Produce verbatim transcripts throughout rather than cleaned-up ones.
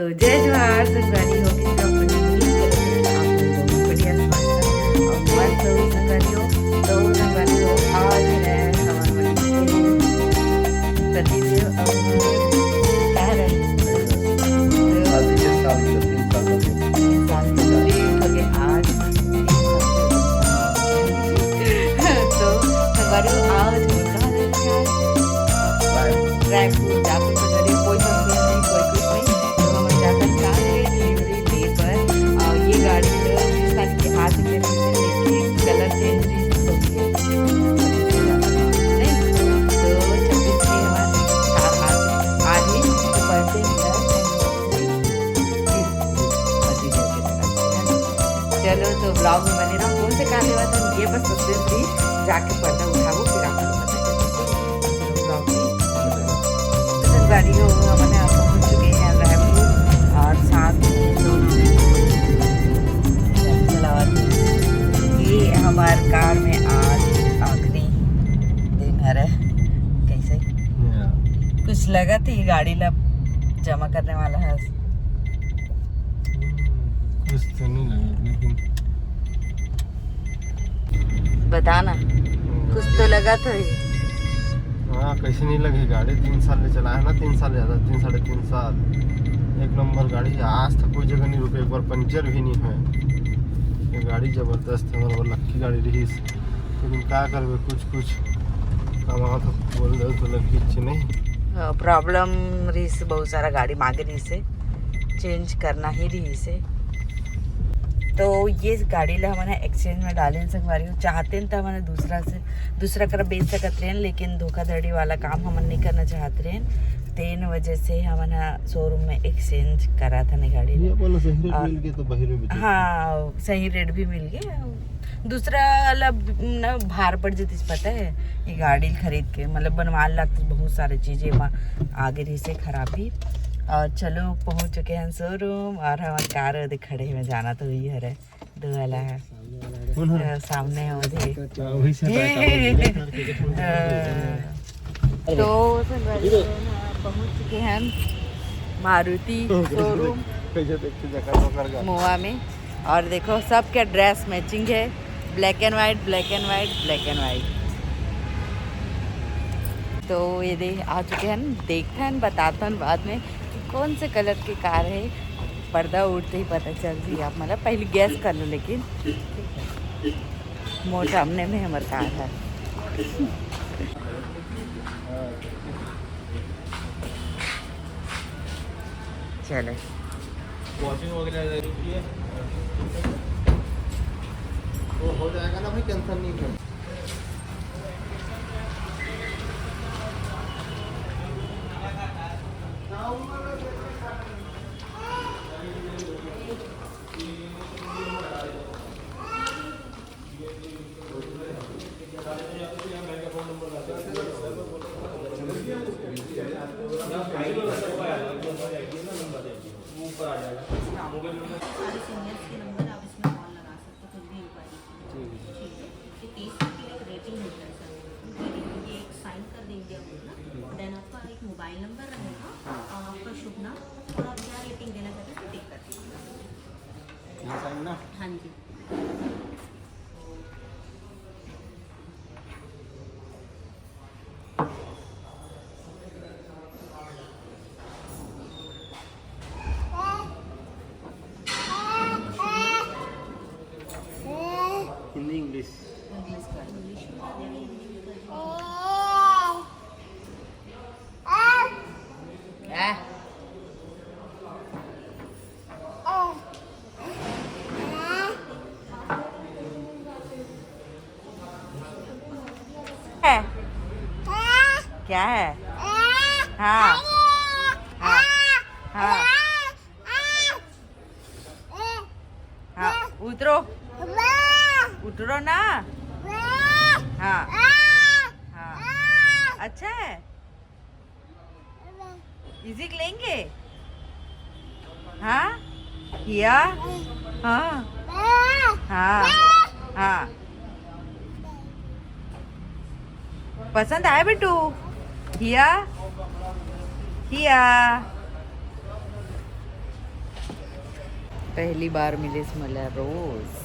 तो जय जोहार संगवारी हो, किस तरह अपन उम्मीद करते हैं आप लोग बहुत बढ़िया, स्वस्थ और मस्त हो संगवारी हो। तो संगवारी हो, आज है हमारे पतिदेव और क्या है? शादी के साल के तीन साल हो गए। तीन साल complete हो गए आज। तो संगवारी हो, आज हम कहाँ जा रहे हैं आज? रायपुर। रायपुर, रायपुर संगवारी हो, कोई फंक्शन नहीं, कोई कुछ नहीं। तो हम जाकर कहाँ गए? डिलीवरी डे पर। और ये गाड़ी तो जिस साल के आज के दिन से लेके कलर चेंज भी हो गया। नहीं, तो छब्बीस के हमारे साथ आज, आज ही तो बर्थडे है। चलो, तो ब्लॉग में बने रहो। कौन से कार लेवा था, ये बस सबसे भी जाके पर्दा उठाओ, फिर आप लोग बताइए। ब्लॉग में तो संगवारी हो, हमने आप पहुंच चुके हैं रायपुर और साथ में दोनों चलावत। ये हमार कार में आज आखिरी दिन हरे। कैसे? कुछ लगा थी गाड़ी ला जमा करने वाला है? कुछ तो नहीं लगा, लेकिन बता ना, कुछ तो लगा था ही। हाँ, कैसे नहीं लगे? गाड़ी तीन साल ले चला है ना, तीन साल ज्यादा, तीन, साढ़े तीन साल। एक नंबर गाड़ी है, आज तक कोई जगह नहीं रुके, एक बार पंचर भी नहीं है। ये गाड़ी जबरदस्त है, हमारा लक्की गाड़ी रही। लेकिन का करबे, कुछ कुछ कमाओ तो बोल दो तो लग किच नहीं। प्रॉब्लम रही से, बहुत सारा गाड़ी मांगे रही से, चेंज करना ही रही से। तो ये गाड़ी ला हमने एक्सचेंज में डाले संगवारी हो। चाहते हैं तो हमने दूसरा से, दूसरा कर बेच सकत रहे, लेकिन धोखाधड़ी वाला काम हमन नहीं करना चाहते रहे। तेन वजह से हमन शोरूम में एक्सचेंज करा था ने गाड़ी ये ला। बोलो सही रेट और मिल गया तो बाहर में बेचो। हाँ, सही रेट भी मिल गया। दूसरा वाला न भार पड़ जतिस, पता है, ये गाड़ी खरीद के, मतलब, बनवा लगते बहुत सारे चीजें मा आगे रही से खराबी। और चलो, पहुंच चुके हैं शोरूम और हमारे कार ओदे खड़े में जाना तो हुई हरे दो वाला है। कौन है? अ, सामने है उधर। अच्छा, वही से बैठा हूँ। अ, तो संगवारी हो ना, पहुंच चुके हैं मारुति शोरूम कैसे देखते जगह पकड़ गया। मोवा में। और देखो, सबके ड्रेस मैचिंग है, black and white, black and white, black and white. तो ये दे आ चुके हैं, देखते हैं, बताते हैं बाद में कि कौन से कलर की कार है। पर्दा उठते ही पता चल जी, आप मतलब पहले गेस कर लो, लेकिन मोर सामने में हमार कार है। चले। वॉशिंग वगैरह रहती है, वो हो जाएगा ना भाई, टेंशन नहीं है। सारे सीनियर्स के नंबर आप इसमें कॉल लगा सकते हो, कुछ भी इंक्वायरी। ठीक है, ये केस की एक रेटिंग होता है सर, ये एक साइन कर देंगे हम लोग ना, देन आपका एक मोबाइल नंबर रहेगा, आपका शुभ नाम और आप क्या रेटिंग देना चाहते हैं, टिक कर दीजिएगा। यहाँ साइन ना? हाँ जी। हिंदी, इंग्लिश। इंग्लिश का, इंग्लिश में क्या देना है, हिंदी में क्या देना है? है? क्या है? हाँ। हाँ। हाँ। हाँ, उतरो। उतरो ना। हाँ। हाँ। अच्छा है। इजी लेंगे। हाँ। किया। हाँ। हाँ। हाँ। पसंद आया बेटू? किया। किया। पहली बार मिलिस मोला रोज।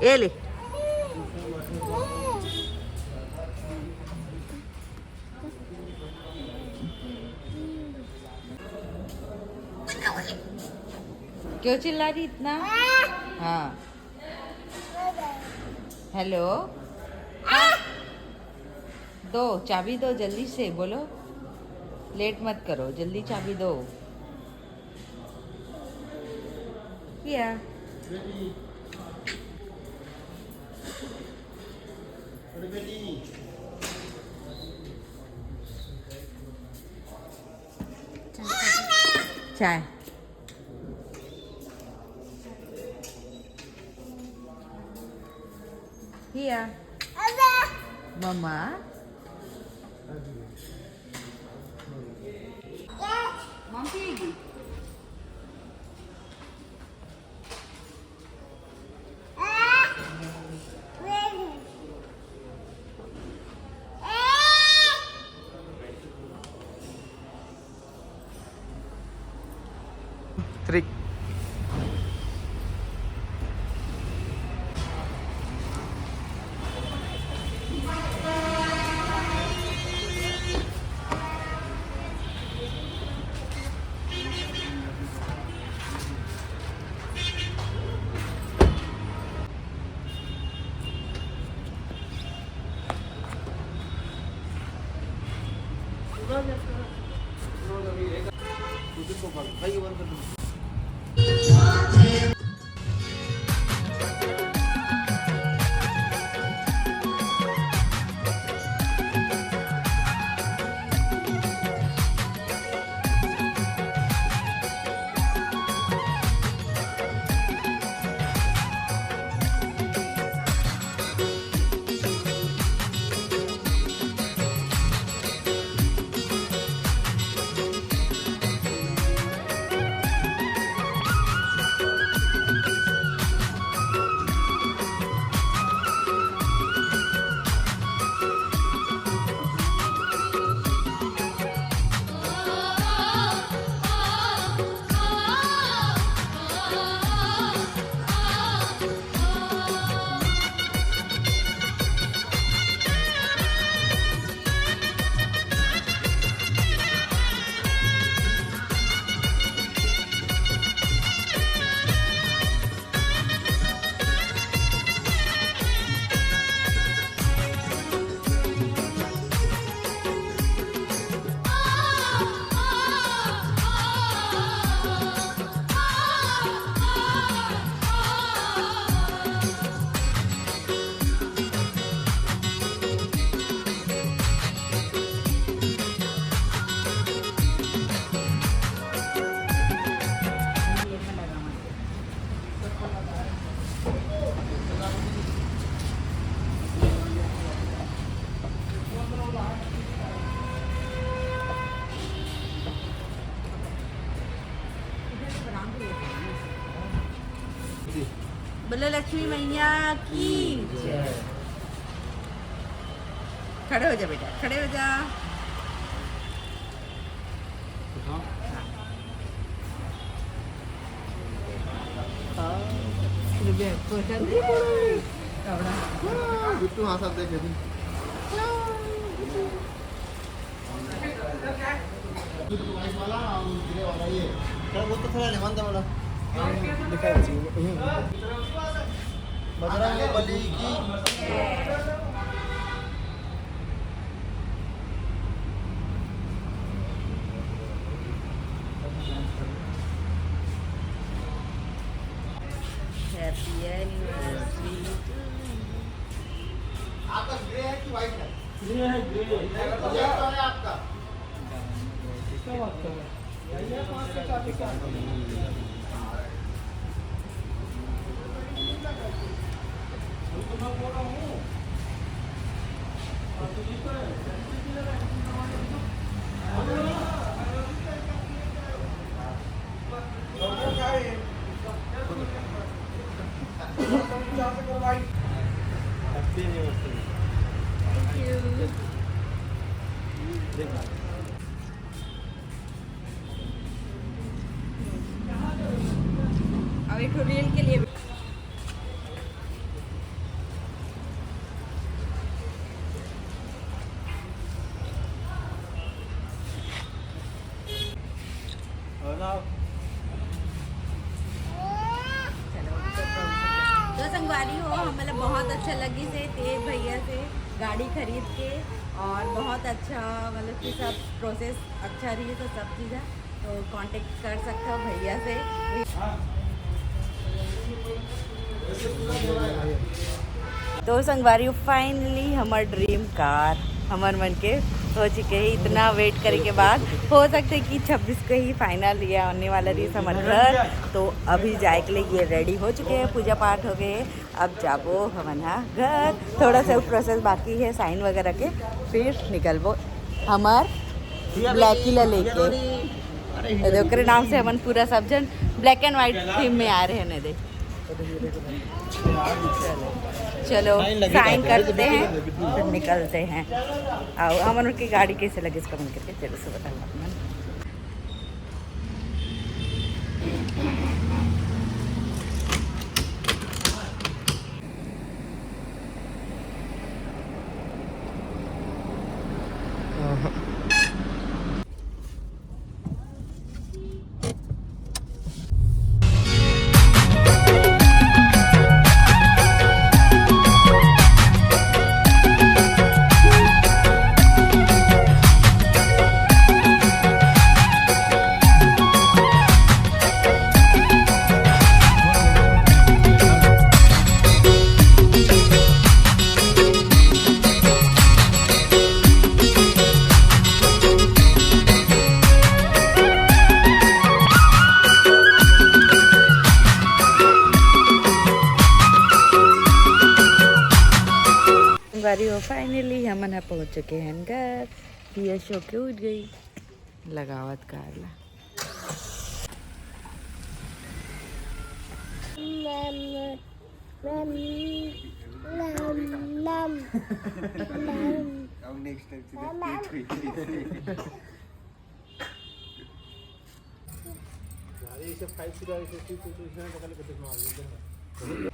ए ले। क्यों चिल्ला रही इतना? हाँ। हेलो। दो, चाबी दो जल्दी से, बोलो। लेट मत करो, जल्दी चाबी दो। किया। चाय। किया। मम्मा। मम्मी। थ्री। बोलो लक्ष्मी मैया की। खड़े हो जा बेटा, खड़े हो जा। बिट्टू, हाँ, सब देखे थे। वाला, गिरे वाला ये। क्या बोलते थे, लेमन था वाला? दिखाई दीजिए। बजरंग बली की। Happy anniversary to you। आपका ग्रे है कि व्हाइट है? ग्रे है, ग्रे है। ये तो है आपका। क्या बात कर रहे हैं? एक ठो रील के लिए। तो संगवारी हो, हमला बहुत अच्छा लगिस हे तेज भैया से गाड़ी खरीद के, और बहुत अच्छा, मतलब कि सब प्रोसेस अच्छा रहिस, तो सब चीज़ है, तो कॉन्टेक्ट कर सकते हो भैया से। तो संगवारी, फाइनली हमर ड्रीम कार हमर मन के हो चुके है। इतना वेट करे के बाद, हो सकते कि छब्बीस को ही फाइनल ये आने वाला रहिस हमर घर। तो अभी जाए के लिए ये रेडी हो चुके हैं, पूजा पाठ हो गए, अब जाबो हमन हा घर, थोड़ा सा प्रोसेस बाकी है साइन वगैरह के, फिर निकलबो हमर ब्लैकी ला लेके। तो ओकरे नाम से हमन पूरा सब जन ब्लैक एंड व्हाइट थीम में आ रहे हैं, नहीं देख। चलो, साइन करते हैं, फिर निकलते हैं। आओ, हमन उनकी गाड़ी कैसे लगे इसका मन करके, चलो, सुबह तक। संगवारी हो, फाइनली हमन ह पहुंच चुके हैं घर। पिया सो के उठ गई, लगावत कार ला। अब नेक्स्ट टाइम से देख के कोई यार, ये सब फाइव सीटर, ये सब सीट, सीट, सीट, पता नहीं कितने में आ गए, इधर में।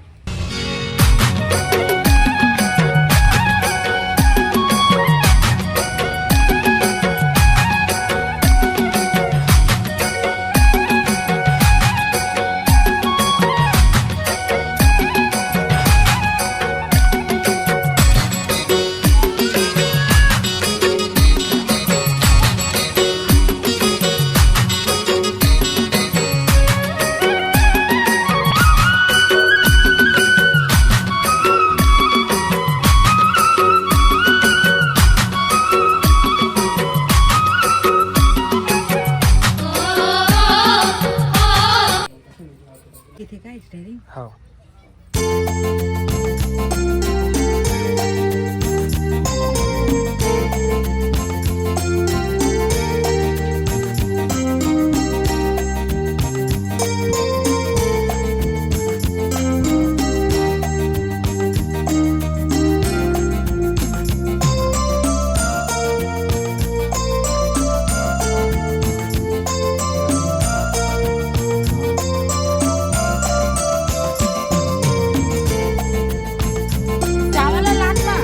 किथे का स्टेयरिंग? हाँ। चावल ला लात बा।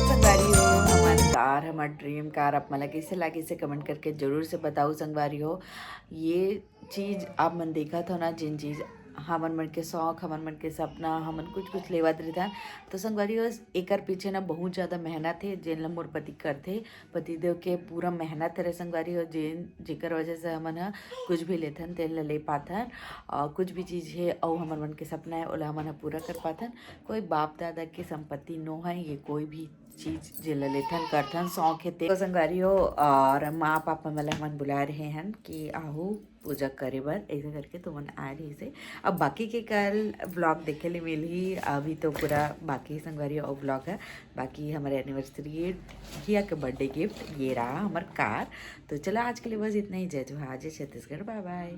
संगवारी हो, हमर कार, हमर ड्रीम कार आप मन ला कैसे लागिस, कमेंट करके जरूर से बताओ संगवारी हो। ये चीज आप मन देखत हो ना, जिन चीज हमन मन के शौक, हमन मन के सपना, हमन कुछ कुछ लेवत रहिथन, तो संगवारी हो, एकर पीछे ना बहुत ज्यादा मेहनत हे, जेन ला मोर पति करथे। पतिदेव के पूरा मेहनत हरे संगवारी हो, जेन, जेकर वजह से हमन ह कुछ भी लेथन, तेन ला ले पाथन, और कुछ भी चीज हे, अउ हमन मन के सपना हे, ओला हमन ह पूरा कर पाथन। कोई बाप दादा के संपत्ति नो है ये, कोई भी चीज जेला लेथन करथन, शौक हे ते। तो संगवारी हो, और माँ पापा मन ला हमन बुला रहे हन कि आहू पूजा करे बर, ऐसे करके तुमन आए रहिस हे। अब बाकी के कल व्लॉग देखे ले मिलही, अभी तो पूरा बाकी संगवारी हो व्लॉग है। बाकी हमारे एनिवर्सरी, हिया के बर्थडे गिफ्ट ये रहा हमार कार। तो चला, आज के लिए बस इतना ही। जय जोहार, जय छत्तीसगढ़, बाय बाय।